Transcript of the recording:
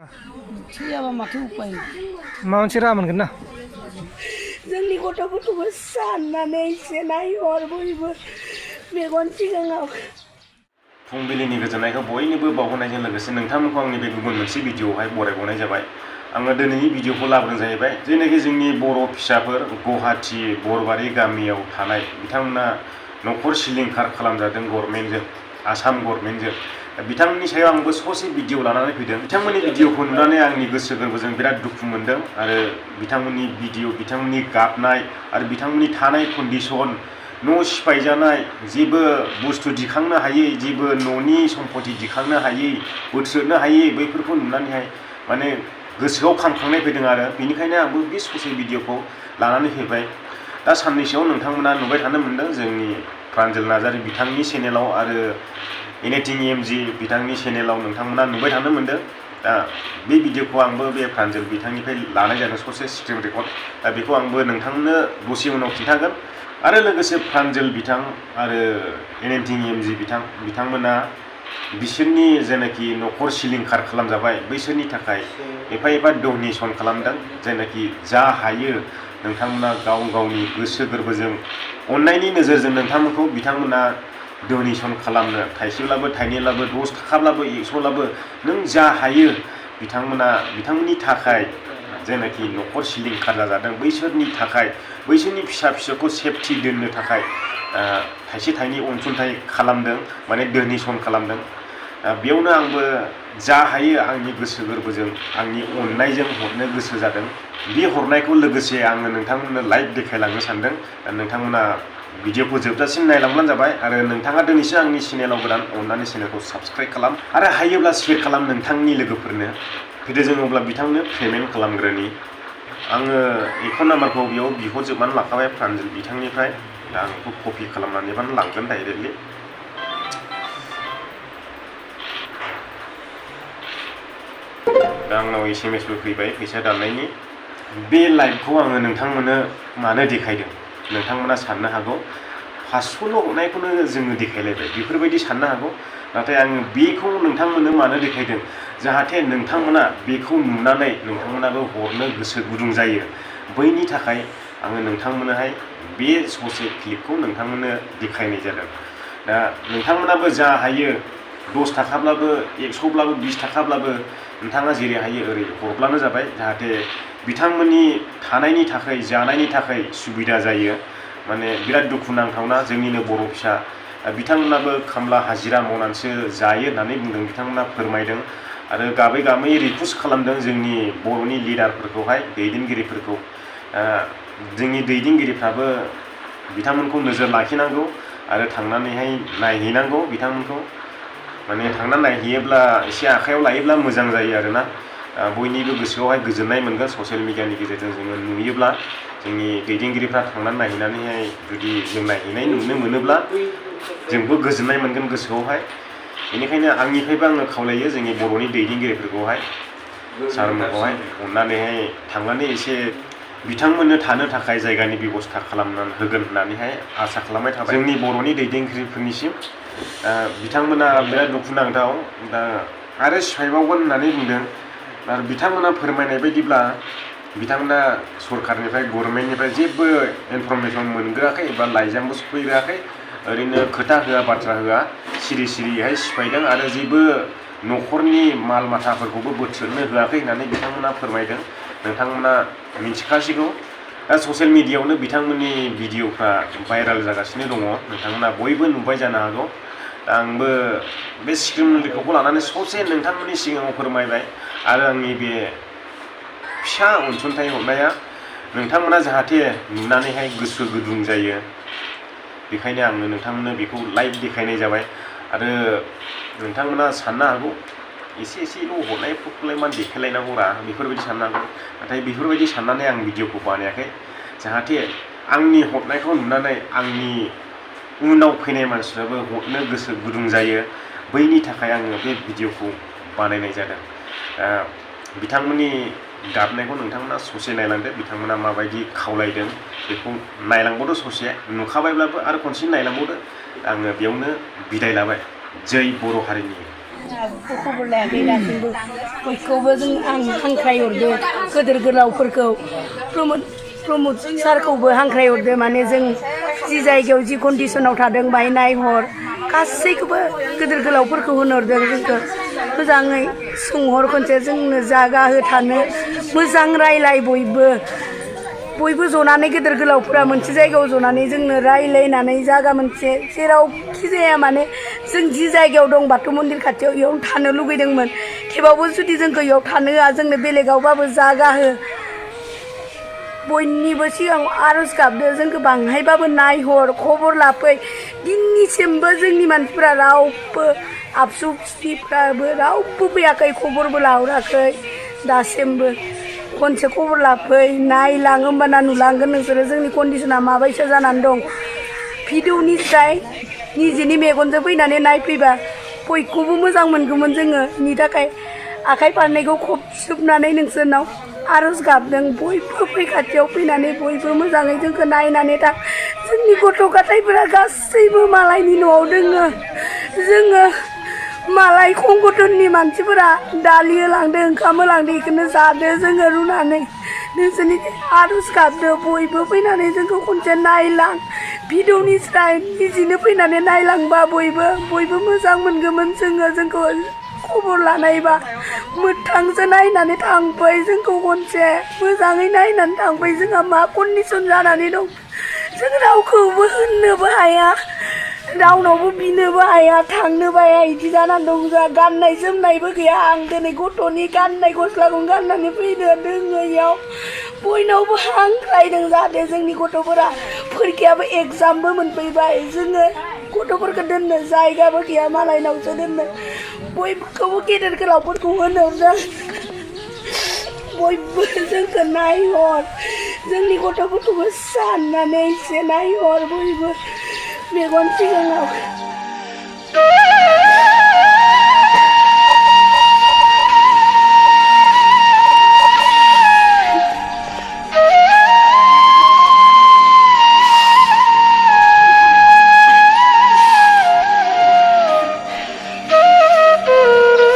थैयाबा माथो उपाय माबा मोनसे राहा मोनगोन ना जोंनि गथ'फोरखौबो साननानै एसे नायहर बयबो मेगन सिगाङाव फुंबिलिनि गोजोननायखौ बयनोबो बावहरनायजों लोगोसे नोंथांमोनखौ आंनि बे गुबुन मोनसे भिडिअआवहाय बरायबावनाय जाबाय। आङो दिनैनि भिडिअखौ लाबोनाय जाहैबाय जेनाखि जोंनि बर' फिसाफोर गुवाहाटी बरबारि गामियाव थानाय बिथांमोना न'खर सिलिंखार खालामजादों गभर्नमेन्टजों आसाम गभर्नमेन्टजों बिथांमोननि सायाव आंबो ससे भिडिअ लानानै फैदों। बिथांमोननि भिडिअखौ नुनानै आंनि गोसो गोरबोजों बिराद दुखु मोनदों आरो बिथांमोननि भिडिअ बिथांमोननि गाबनाय आरो बिथांमोननि थानाय कन्डिसन न' सिफायजानाय जेबो बुस्थु दिखांनो हायै जेबो न'नि सम्पति दिखांनो हायै बोथ्रोदनो हायै बैफोरखौ नुनानैहाय माने गोसोआव खांखांनाय फैदों आरो बेनिखायनो आंबो बे ससे भिडिअखौ लानानै फैबाय। दा साननैसोआव नोंथांमोना नुबाय थानो मोनदों जोंनि प्रान्जल नार्जारी बिथांनि चेनेलाव आरो एनिथिं एमजि बिथांनि चेनेलाव नोंथांमोना नुबाय थानो मोनदों। दा बे भिडिअखौ आंबो बे प्रान्जल बिथांनिफ्राय लानाय जादों ससे स्क्रिन रेकर्ड। दा बेखौ आंबो नोंथांनो दसे उनाव खिन्थागोन आरो लोगोसे प्रान्जल बिथां आरो एनिथिं एमजि बिथांमोना बिसोरनि जेनाखि न'खर सिलिंखार खालामजाबाय बैसोरनि थाखाय एफा एफा डनेसन खालामदों जायनाखि जा हायो नोंथांमोना गाव गावनि गोसो गोरबोजों अननायनि नोजोरजों नोंथांमोनखौ बिथांमोना डनेसन खालामनो थाइसेब्लाबो थाइनैब्लाबो 10 थाखाब्लाबो 100ब्लाबो नों जा हायो बिथांमोननि थाखाय जेनाखि न'खर सिलिंखार जाजादों बैसोरनि थाखाय बैसोरनि फिसा फिसौखौ सेफटि दोननो थाखाय थाइसे थाइनै अनसुंथाइ खालामदों माने डनेसन खालामदों। बेयावनो आंबो जा हायो आंनि गोसो गोरबोजों आंनि अननायजों हरनो गोसो जादों। बे हरनायखौ लोगोसे आङो नोंथांमोननो लाइभ देखायलांनो सानदों। नोंथांमोना भिडिअखौ जोबजासिम नायलांब्लानो जाबाय आरो नोंथाङा दिनैसो आंनि चेनेलाव गोदान अननानै चेनेलखौ साबस्क्राइब खालाम आरो हायोब्ला शेयार खालाम नोंथांनि लोगोफोरनो। फैदो जों अब्ला बिथांनो पेमेन्ट खालामग्रोनि आङो एकाउन्ट नाम्बारखौ बेयाव बिहरजोबनानै लाखाबाय प्रान्जल बिथांनिफ्राय। दा आं बेखौ कपि खालामनानैबानो लांगोन डाइरेक्टलि। दा आंनाव SMS बो फैबाय फैसा दाननायनि। बे लाइभखौ आङो नोंथांमोननो मानो देखायदों नोंथांमोना साननो हागौ 500ल' हरनायखौनो जोङो देखायलायबाय बेफोरबायदि साननो हागौ। नाथाय आङो बेखौ नोंथांमोननो मानो देखायदों जाहाथे नोंथांमोना बेखौ नुनानै नोंथांमोनाबो हरनो गोसो गुदुं जायो बैनि थाखाय आङो नोंथांमोननोहाय बे ससे क्लिपखौ नोंथांमोननो देखायनाय जादों। दा नोंथांमोनाबो जा हायो 10 थाखाब्लाबो 100ब्लाबो 20 थाखाब्लाबो नोंथाङा जेरै हायो ओरै हरब्लानो जाबाय जाहाथे बिथांमोननि थानायनि थाखाय जानायनि थाखाय सुबिदा जायो। माने बिराद दुखुनांथावना जोंनिनो बर' फिसा बिथांमोनाबो खामला हाजिरा मावनानैसो जायो होननानै बुंदों बिथांमोना फोरमायदों आरो गाबै गाबै रिकुवेस्ट खालामदों जोंनि बर'नि लिडारफोरखौहाय दैदेनगिरिफोरखौ। जोंनि दैदेनगिरिफ्राबो बिथांमोनखौ नोजोर लाखिनांगौ आरो थांनानैहाय नायहैनांगौ बिथांमोनखौ। माने थांनानै नायहैयोब्ला एसे आखायाव लायोब्ला मोजां जायो आरोना बयनिबो गोसोआवहाय गोजोननाय मोनगोन। ससियेल मिडियानि गेजेरजों जोङो नुयोब्ला जोंनि दैदेनगिरिफ्रा थांनानै नायहैनानैहाय जुदि जों नायहैनाय नुनो मोनोब्ला जोंबो गोजोननाय मोनगोन गोसोआवहाय। बेनिखायनो आंनिफ्रायबो आङो खावलायो जोंनि बर'नि दैदेनगिरिफोरखौहाय सारमोनखौहाय अननानैहाय थांनानै एसे बिथांमोननो थानो थाखाय जायगानि बेबस्था खालामनानै होगोन होननानैहाय आसा खालामनाय थाबाय जोंनि बर'नि दैदेनगिरिफोरनिसिम। बिथांमोना बिराद दुखुनांथाव दा आरो सिफायबावगोन होननानै बुंदों आरो बिथांमोना फोरमायनाय बायदिब्ला बिथांमोना सरकारनिफ्राय गभर्नमेन्टनिफ्राय जेबो इनफरमेसन मोनग्रोआखै एबा लाइजामबो सफैग्रोआखै ओरैनो खोथा होआ बाथ्रा होआ सिरि सिरिहाय सिफायदों आरो जेबो न'खरनि माल माथाफोरखौबो बोथ्रोदनो होआखै होननानै बिथांमोना फोरमायदों। नोंथांमोना मिथिखासिगौ दा ससियेल मिडियायावनो बिथांमोननि भिडिअफ्रा भाइराल जागासिनो दङ नोंथांमोना बयबो नुबाय जानो हागौ। दा आंबो बे स्क्रिन रेकर्डखौ लानानै ससे नोंथांमोननि सिगाङाव फोरमायबाय आरो आंनि बे फिसा अनसुंथाइ हरनाया नोंथांमोना जाहाथे नुनानैहाय गोसो गुदुं जायो बेखायनो आङो नोंथांमोननो बेखौ लाइभ देखायनाय जाबाय। आरो नोंथांमोना साननो हागौ एसे एसेल' हरनायफोरखौलाय मा देखायलायनांगौरा बेफोरबायदि साननो हागौ। नाथाय बेफोरबायदि साननानै आं भिडिअखौ बानायाखै जाहाथे आंनि हरनायखौ नुनानै आंनि उनाव फैनाय मानसिफ्राबो हरनो गोसो गुदुं जायो बैनि थाखाय आङो बे भिडिअखौ बानायनाय जादों। बिथांमोननि गाबनायखौ नोंथांमोना ससे नायलांदो बिथांमोना माबायदि खावलायदों बेखौ नायलांबावदो ससे नुखाबायब्लाबो आरो खनसे नायलांबावदो। आङो बेयावनो बिदाय लाबाय। जै बर' हारिनि खबर लायाखै दासिमबो बयखौबो जों आं हांख्रायहरदो गोदोर गोलावफोरखौ प्रमद सारखौबो हांख्रायहरदो माने जों जि जायगायाव जि कन्डिसनाव थादों बाहाय नायहर गासैखौबो गोदोर गोलावफोरखौ होनहरदों जोंखौ मोजाङै सोंहर खनसे जोंनो जागा हो थानो मोजां रायलाय बयबो जनानै गेदेर गोलावफोरा मोनसे जायगायाव जनानै जोंनो रायलायनानै जागा मोनसे जेरावखि जाया माने जों जि जायगायाव दं बाथौ मन्दिर खाथियाव इयाव थानो लुगैदोंमोन थेवबाबो जुदि जोंखौ इयाव थानो होआ जोंनो बेलेगावबाबो जागा हो बयनिबो सिगाङाव आर'ज गाबदो जोंखौ बांहायबाबो नायहर खबर लाफै दिनैसिमबो जोंनि मानसिफोरा रावबो आबसुफ्राबो रावबो फैयाखै खबरबो लाहराखै दासिमबो खनसे खबर लाफै नायलां होमबाना नुलांगोन नोंसोरो जोंनि कन्डिसना माबायसा जानानै दं भिडिअनिफ्राय निजेनि मेगनजों फैनानै नायफैबा बयखौबो मोजां मोनगौमोन जोङो नि थाखाय आखाइ फारनैखौ खबजोबनानै नोंसोरनाव आर'ज गाबदों बयबो फै खाथियाव फैनानै बयबो मोजाङै जोंखौ नायनानै थां जोंनि गथ' गथायफोरा गासैबो मालायनि न'आव दोङो जोङो मालाय संगठननि मानसिफोरा दालि होलांदो ओंखाम होलांदो बेखौनो जादो जोङो रुनानै नोंसोरनि आर'ज गाबदो बयबो फैनानै जोंखौ खनसे नायलां भिडिअनिफ्राय निजेनो फैनानै नायलांबा बयबो मोजां मोनगौमोन जोंखौ खबर लानायबा मोथांजों नायनानै थांफै जोंखौ खनसे मोजाङै नायनानै थांफै जोंहा मा कन्डिसन जानानै दं जों रावखौबो होननोबो हाया रावनावबो बिनोबो हाया थांनोबो हाया बिदि जानानै दं जोंहा गाननाय जोमनायबो गैया आं दिनै गथ'नि गाननाय गस्लाखौनो गाननानै फैनो दोङो इयाव बयनावबो हांख्रायदों जाहाथे जोंनि गथ'फोरा फरिखायाबो एगजामबो मोनफैबाय जोङो गथ'फोरखौ दोननो जायगाबो गैया मालायनावसो दोननो बयखौबो गेदेर गोलावफोरखौ होनहरदों बयबो जोंखौ नायहर जोंनि गथ'फोरखौबो साननानै एसे नायहर बयबो मेगन सिगाङाव